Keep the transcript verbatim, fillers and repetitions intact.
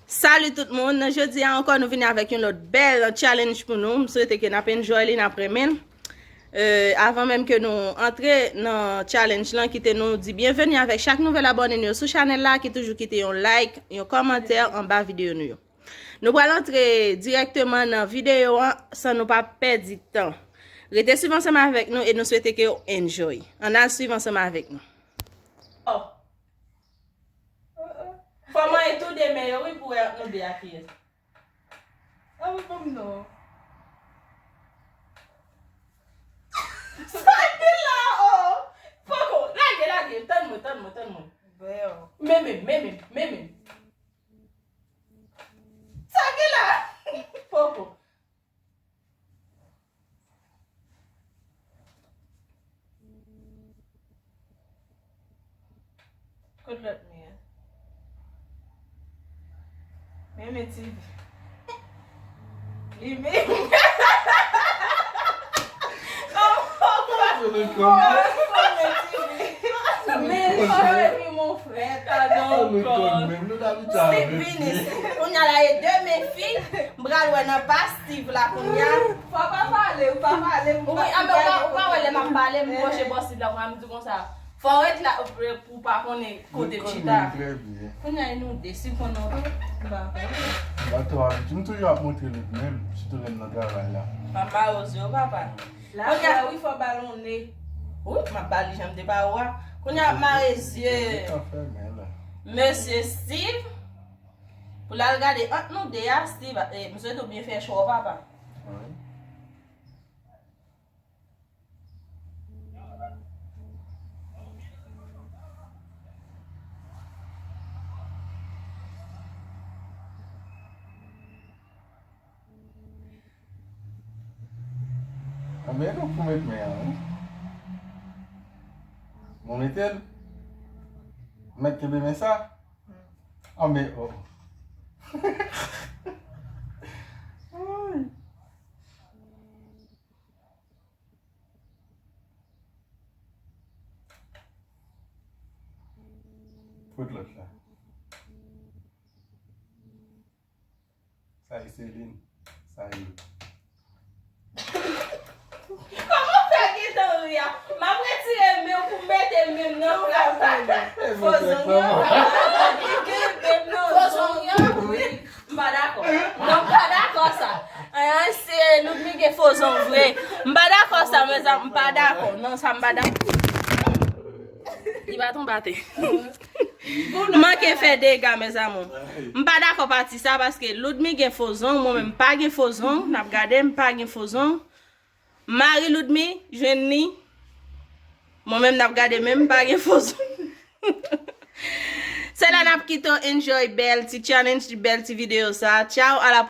Salut tout moun, jodi a ankò nou vini avèk yon lòt bèl challenge pou nou. M swete ke n ap enjoy li, n ap renmen l. Euh, avan menm ke nou antre nan challenge lan, kite nou di byenveni avèk chak nouvèl abòne nou yo sou chanèl la ki toujou kite yon like, yon kòmantè anba videyo nou yo. Nou pral antre dirèkteman nan videyo an san nou pa pèdi tan. Rete swiv ansanm avèk nou e nou swete ke w enjoy. Ann al swiv ansanm avèk nou. Oh. Fò mwen tou de men yo wi pou wè ant nou de a kiyès. Ah wi, ban m non. Sa ki la, oh! Poko, lage, lage, tann mwen, tann mwen, tann mwen. Bèl. Menmen, menmen, menmen. Sa ki la? Poko. Kot lòt men an? Men men T V. Li menm. Kòman? Men jere pi mon frè, ta donk. Steve vini. Kounye a la, e de men fi. M pral wè nan pa Steve la kounye a. Fò pa pale, ou pa pale, m pa. Wi, a, men ou pa, ou pa wè lè m ap pale, m pwoche bò Steve la, m di konsa. Fò w ret la, pou w pa konnen kote m chita. Kounye a, e nou de, Steve konn non tou. M pa konnen. M pa twò abitye, m toujou ap montre l menm, sitou lè m nan travay la. M ap mare w zye w, papa. Kounye a, wi, fò balonnen. Wi, m ap ba li jan m te ba ou a. Kounye a, ap mare zye Mesye Steve. Pou l al gade ant nou de a, Steve, eh, m swete w byen fè chwa w, papa. Wi. Anben, nou pou met men an, wi. Mwen mete l. Mèt kenbe men sa. Anben, oh. Ay. Kot lòt la? Sa e Celine. Sa e. Kòman w fè gentan ri a? M ap retire men w pou m mete men m nan plas la. Fo zong yo. Fo zong yo. Wi. M pa dakò. Non, m pa dakò sa. An, se Ludmy gen fo zong vre. M pa dakò sa, mezanmi, m pa dakò. Non, sa m pa dakò. Li pa tonbe atè. M manke fè dega, mezanmi. M pa dakò pati sa, paske Ludmy gen fo zong, mwen menm m pa gen fo zong. N ap gade, m pa gen fo zong. Mari Ludmy jwenn li. Mwen menm n ap gade, men m pa gen fo zong. Se la n ap kite w enjoy bèl ti challenge, bèl ti videyo sa. Tchaw, a la